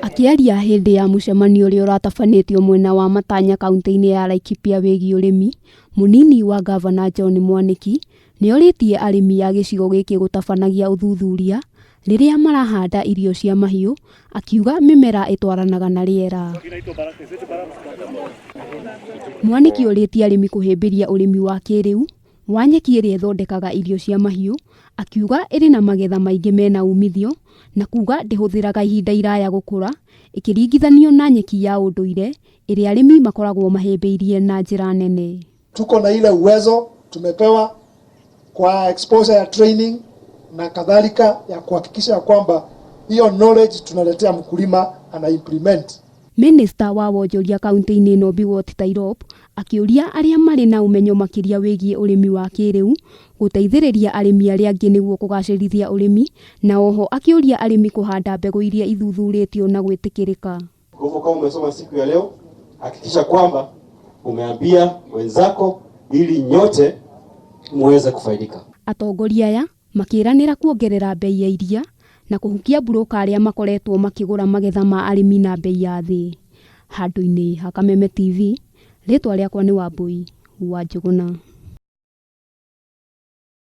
Akĩaria hĩndĩ ya mũcemanio ũrĩa ũratabanĩtio mwena wa Matanya kaunti-inĩ ya Laikipia wĩgiĩ ũrĩmi, mũnini wa ngavana John Mwanĩki nĩorĩtie arĩmi a gĩcigo gĩkĩ gũtabanagia ũthuthuria rĩrĩa marahanda irio cia mahiũ, akiuga mĩmera ĩtwaranaga na rĩera. Mwanĩki orĩtie arĩmi kũhĩmbĩria ũrĩmi wa kĩrĩu wa nyeki ĩrĩa ĩthondekaga irio cia mahiũ, akiuga ĩrĩ na magetha maingĩ mena umithio na kuga ndĩhũthĩraga ihinda iraya gũkũra ĩkĩringithanio na nyeki ya ũndũire ĩrĩa arĩmi makoragwo mahĩmbĩirie na njĩra nene. Tuko na ile uwezo tumepewa kwa exposure ya training na kadhalika ya kuhakikisha kwamba hiyo knowledge tunaletea mkulima ana implement. Minista wa wonjoria kaunti-inĩ ĩno Biwott Tirop akĩũria arĩa marĩ na ũmenyo makĩria wĩgiĩ ũrĩmi wa kĩrĩu gũteithĩrĩria arĩmi arĩa angĩ nĩguo kũgacĩrithia ũrĩmi, na oho akĩũria arĩmi kũhanda mbegũ iria ithuthurĩtio na gwĩtĩkĩrĩka. Kwa hivyo kama umesoma siku ya leo, hakikisha kwamba umeambia wenzako ili nyote muweze kufaidika. Atongoria aya makĩranĩra kuongerera bei ya iria na kũhukia mburũka arĩa makoretwo makĩgũra magetha ma arĩmi na bei ya thĩ. Handũ-inĩ ha Kameme TV, rĩtwa rĩakwa nĩ Wambui wa Njũgũna.